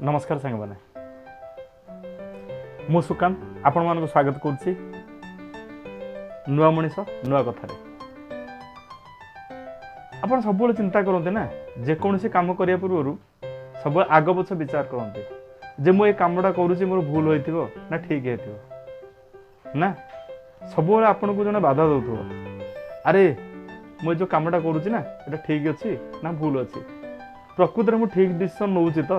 ନମସ୍କାର ସାଙ୍ଗମାନେ, ମୁଁ ସୁକାନ୍ତ ଆପଣମାନଙ୍କୁ ସ୍ୱାଗତ କରୁଛି ନୂଆ ମଣିଷ ନୂଆ କଥାରେ। ଆପଣ ସବୁବେଳେ ଚିନ୍ତା କରନ୍ତି ନା, ଯେକୌଣସି କାମ କରିବା ପୂର୍ବରୁ ସବୁବେଳେ ଆଗ ପଛ ବିଚାର କରନ୍ତି ଯେ ମୁଁ ଏ କାମଟା କରୁଛି, ମୋର ଭୁଲ ହୋଇଥିବ ନା ଠିକ୍ ହେଇଥିବ ନା। ସବୁବେଳେ ଆପଣଙ୍କୁ ଜଣେ ବାଧା ଦେଉଥିବ, ଆରେ ମୁଁ ଏ ଯେଉଁ କାମଟା କରୁଛି ନା, ଏଇଟା ଠିକ୍ ଅଛି ନା ଭୁଲ ଅଛି, ପ୍ରକୃତରେ ମୁଁ ଠିକ୍ ଡିସିସନ୍ ନେଉଛି ତ,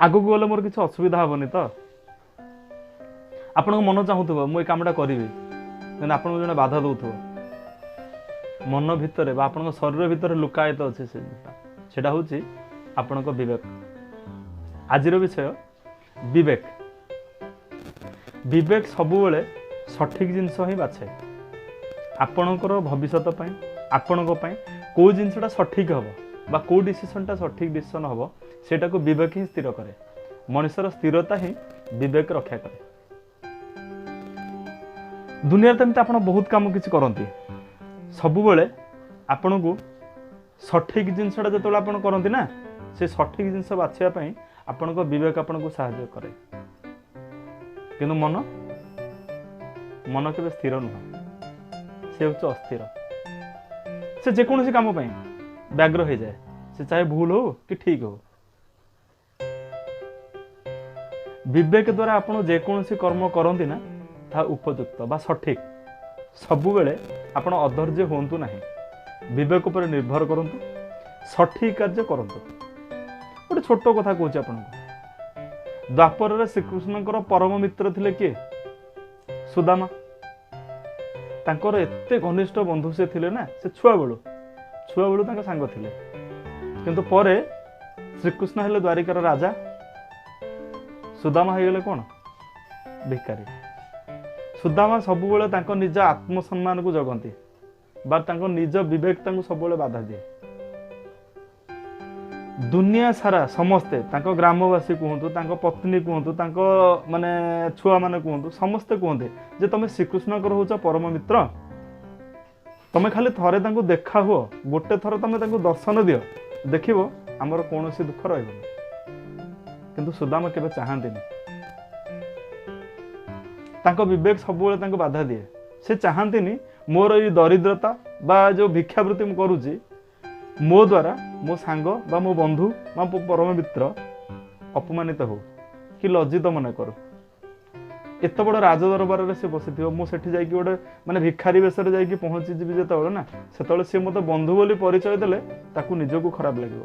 ଆଗକୁ ଗଲେ ମୋର କିଛି ଅସୁବିଧା ହେବନି ତ। ଆପଣଙ୍କ ମନ ଚାହୁଁଥିବ ମୁଁ ଏ କାମଟା କରିବି, କିନ୍ତୁ ଆପଣଙ୍କୁ ଜଣେ ବାଧା ଦେଉଥିବ। ମନ ଭିତରେ ବା ଆପଣଙ୍କ ଶରୀର ଭିତରେ ଲୁକାୟିତ ଅଛି ସେ ଜିନିଷଟା, ସେଇଟା ହେଉଛି ଆପଣଙ୍କ ବିବେକ। ଆଜିର ବିଷୟ ବିବେକ। ବିବେକ ସବୁବେଳେ ସଠିକ୍ ଜିନିଷ ହିଁ ବାଛେ। ଆପଣଙ୍କର ଭବିଷ୍ୟତ ପାଇଁ, ଆପଣଙ୍କ ପାଇଁ କେଉଁ ଜିନିଷଟା ସଠିକ୍ ହେବ ବା କେଉଁ ଡିସିସନ୍ଟା ସଠିକ୍ ଡିସିସନ୍ ହେବ, ସେଇଟାକୁ ବିବେକ ହିଁ ସ୍ଥିର କରେ। ମଣିଷର ସ୍ଥିରତା ହିଁ ବିବେକ ରକ୍ଷା କରେ। ଦୁନିଆରେ ତ ଏମିତି ଆପଣ ବହୁତ କାମ କିଛି କରନ୍ତି, ସବୁବେଳେ ଆପଣଙ୍କୁ ସଠିକ୍ ଜିନିଷଟା ଯେତେବେଳେ ଆପଣ କରନ୍ତି ନା, ସେ ସଠିକ୍ ଜିନିଷ ବାଛିବା ପାଇଁ ଆପଣଙ୍କ ବିବେକ ଆପଣଙ୍କୁ ସାହାଯ୍ୟ କରେ। କିନ୍ତୁ ମନ ମନ କେବେ ସ୍ଥିର ନୁହଁ, ସେ ହେଉଛି ଅସ୍ଥିର। ସେ ଯେକୌଣସି କାମ ପାଇଁ ବ୍ୟଗ୍ର ହେଇଯାଏ, ସେ ଚାହେ ଭୁଲ ହଉ କି ଠିକ୍ ହଉ। ବିବେକ ଦ୍ୱାରା ଆପଣ ଯେକୌଣସି କର୍ମ କରନ୍ତି ନା, ତାହା ଉପଯୁକ୍ତ ବା ସଠିକ୍। ସବୁବେଳେ ଆପଣ ଅଧୈର୍ଯ୍ୟ ହୁଅନ୍ତୁ ନାହିଁ, ବିବେକ ଉପରେ ନିର୍ଭର କରନ୍ତୁ, ସଠିକ୍ କାର୍ଯ୍ୟ କରନ୍ତୁ। ଗୋଟେ ଛୋଟ କଥା କହୁଛି ଆପଣଙ୍କୁ, ଦ୍ୱାପରରେ ଶ୍ରୀକୃଷ୍ଣଙ୍କର ପରମ ମିତ୍ର ଥିଲେ କିଏ? ସୁଦାମା। ତାଙ୍କର ଏତେ ଘନିଷ୍ଠ ବନ୍ଧୁ ସେ ଥିଲେ ନା, ସେ ଛୁଆବେଳୁ ତାଙ୍କ ସାଙ୍ଗ ଥିଲେ। କିନ୍ତୁ ପରେ ଶ୍ରୀକୃଷ୍ଣ ହେଲେ ଦ୍ୱାରିକାର ରାଜା, ସୁଦାମା ହେଇଗଲେ କ'ଣ? ଭିକାରୀ। ସୁଦାମା ସବୁବେଳେ ତାଙ୍କ ନିଜ ଆତ୍ମସମ୍ମାନକୁ ଜଗନ୍ତି ବା ତାଙ୍କ ନିଜ ବିବେକ ତାଙ୍କୁ ସବୁବେଳେ ବାଧା ଦିଏ। ଦୁନିଆ ସାରା ସମସ୍ତେ, ତାଙ୍କ ଗ୍ରାମବାସୀ କୁହନ୍ତୁ, ତାଙ୍କ ପତ୍ନୀ କୁହନ୍ତୁ, ତାଙ୍କ ମାନେ ଛୁଆମାନେ କୁହନ୍ତୁ, ସମସ୍ତେ କୁହନ୍ତି ଯେ ତମେ ଶ୍ରୀକୃଷ୍ଣଙ୍କର ହେଉଛ ପରମ ମିତ୍ର, ତମେ ଖାଲି ଥରେ ତାଙ୍କୁ ଦେଖା ହୁଅ, ଗୋଟେ ଥର ତମେ ତାଙ୍କୁ ଦର୍ଶନ ଦିଅ, ଦେଖିବ ଆମର କୌଣସି ଦୁଃଖ ରହିବନି। କିନ୍ତୁ ସୁଦାମା କେବେ ଚାହାନ୍ତିନି, ତାଙ୍କ ବିବେକ ସବୁବେଳେ ତାଙ୍କୁ ବାଧା ଦିଏ। ସେ ଚାହାନ୍ତିନି ମୋର ଏଇ ଦରିଦ୍ରତା ବା ଯେଉଁ ଭିକ୍ଷାବୃତ୍ତି ମୁଁ କରୁଛି, ମୋ ଦ୍ୱାରା ମୋ ସାଙ୍ଗ ବା ମୋ ବନ୍ଧୁ ବା ମୋ ପରମ ମିତ୍ର ଅପମାନିତ ହଉ କି ଲଜ୍ଜିତ ମନେ କରୁ। ଏତେ ବଡ଼ ରାଜ ଦରବାରରେ ସେ ବସିଥିବ, ମୁଁ ସେଠି ଯାଇକି ଗୋଟେ ମାନେ ଭିଖାରୀ ବେଶରେ ଯାଇକି ପହଞ୍ଚିଯିବି ଯେତେବେଳେ ନା, ସେତେବେଳେ ସିଏ ମୋତେ ବନ୍ଧୁ ବୋଲି ପରିଚୟ ଦେଲେ ତାକୁ ନିଜକୁ ଖରାପ ଲାଗିବ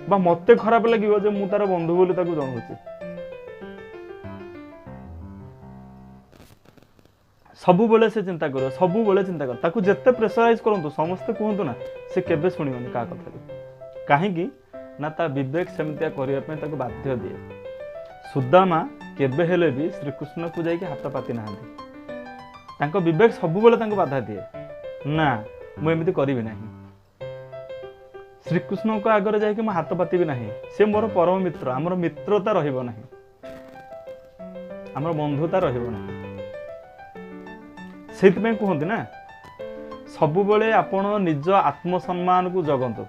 ବା ମୋତେ ଖରାପ ଲାଗିବ ଯେ ମୁଁ ତାର ବନ୍ଧୁ ବୋଲି ତାକୁ ଜଣାଉଛି। ସବୁବେଳେ ସେ ଚିନ୍ତା କରିବ, ସବୁବେଳେ ଚିନ୍ତା କରିବ। ତାକୁ ଯେତେ ପ୍ରେସରାଇଜ କରନ୍ତୁ, ସମସ୍ତେ କୁହନ୍ତୁ ନା, ସେ କେବେ ଶୁଣିବନି କାହା କଥାକୁ। କାହିଁକି ନା ତା ବିବେକ ସେମିତିଆ କରିବା ପାଇଁ ତାକୁ ବାଧ୍ୟ ଦିଏ। ସୁଦାମା କେବେ ହେଲେ ବି ଶ୍ରୀକୃଷ୍ଣକୁ ଯାଇକି ହାତ ପାତି ନାହାନ୍ତି। ତାଙ୍କ ବିବେକ ସବୁବେଳେ ତାଙ୍କୁ ବାଧା ଦିଏ, ନା ମୁଁ ଏମିତି କରିବି ନାହିଁ, ଶ୍ରୀକୃଷ୍ଣଙ୍କ ଆଗରେ ଯାଇକି ମୁଁ ହାତ ପାତିବି ନାହିଁ, ସେ ମୋର ପରମ ମିତ୍ର, ଆମର ମିତ୍ରତା ରହିବ ନାହିଁ, ଆମର ବନ୍ଧୁତା ରହିବ ନାହିଁ। ସେଇଥିପାଇଁ କୁହନ୍ତି ନା, ସବୁବେଳେ ଆପଣ ନିଜ ଆତ୍ମସମ୍ମାନକୁ ଜଗନ୍ତୁ,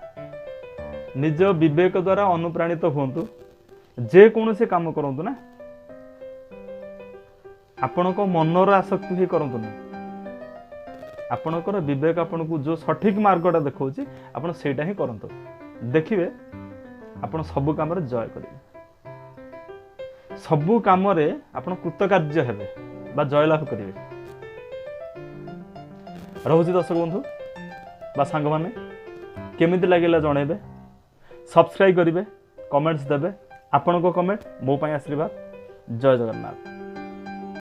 ନିଜ ବିବେକ ଦ୍ୱାରା ଅନୁପ୍ରାଣିତ ହୁଅନ୍ତୁ, ଯେକୌଣସି କାମ କରନ୍ତୁ ନା, ଆପଣଙ୍କ ମନର ଆସକ୍ତି ହେଇ କରନ୍ତୁନି। ଆପଣଙ୍କର ବିବେକ ଆପଣଙ୍କୁ ଯେଉଁ ସଠିକ୍ ମାର୍ଗଟା ଦେଖାଉଛି, ଆପଣ ସେଇଟା ହିଁ କରନ୍ତୁ। ଦେଖିବେ ଆପଣ ସବୁ କାମରେ ଜୟ କରିବେ, ସବୁ କାମରେ ଆପଣ କୃତକାର୍ଯ୍ୟ ହେବେ ବା ଜୟଲାଭ କରିବେ। ରହୁଛି ଦର୍ଶକ ବନ୍ଧୁ ବା ସାଙ୍ଗମାନେ, କେମିତି ଲାଗିଲା ଜଣେଇବେ, ସବସ୍କ୍ରାଇବ୍ କରିବେ, କମେଣ୍ଟସ୍ ଦେବେ। ଆପଣଙ୍କ କମେଣ୍ଟ ମୋ ପାଇଁ ଆଶୀର୍ବାଦ। ଜୟ ଜଗନ୍ନାଥ।